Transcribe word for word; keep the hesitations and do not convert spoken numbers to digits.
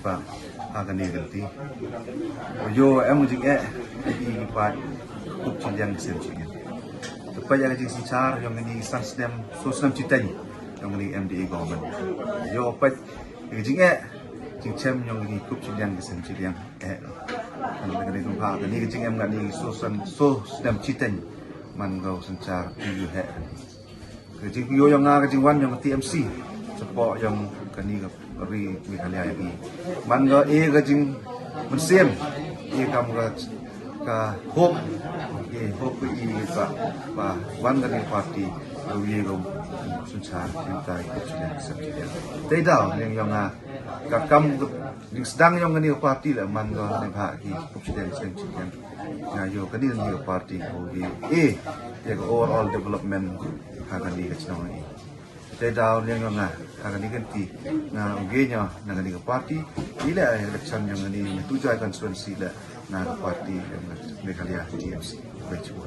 Ba ha kane ka lynti, ïoh em jingeh ïa ki paid kup shiliang ki sem shiliang. Te peit ïa ka jingsynshar jong kine ki san snem, so snem shiteng jong kane ka M D A government. Ïoh peit ïa ka jingeh jingchem jong kine ki kup shiliang ki sem shiliang. Eh, kane ka jingeh, kane ka jingeh, kane ka so san, so snem shiteng man ka synshar phi ïoh heh. Ka jingpynïoh jong nga ka jingwan jong ka T M C shapoh jong kane ka ri Meghalaya hi. Man ka e ka jingmynsiem, e kam ka, ka hope, e hope ka i ka ba wan kane ka party, ka ïa ka synshar, ka tai ka shiliang ka sem shiliang. Te daw liang jong nga ka kam ka jingsdang jong kane ka party la man ka ne ba ki kup shiliang sem shiliang. Nga ïoh kane ka party ka ïa e ïa ka overall development ha kane ka chnong i. Te daw liang jong nga ha kane ka lynti nga ong ïa na kane ka party, i la election jong kane ka Tujai constituency la na ka party jong Meghalaya T M C. Baik, cuba.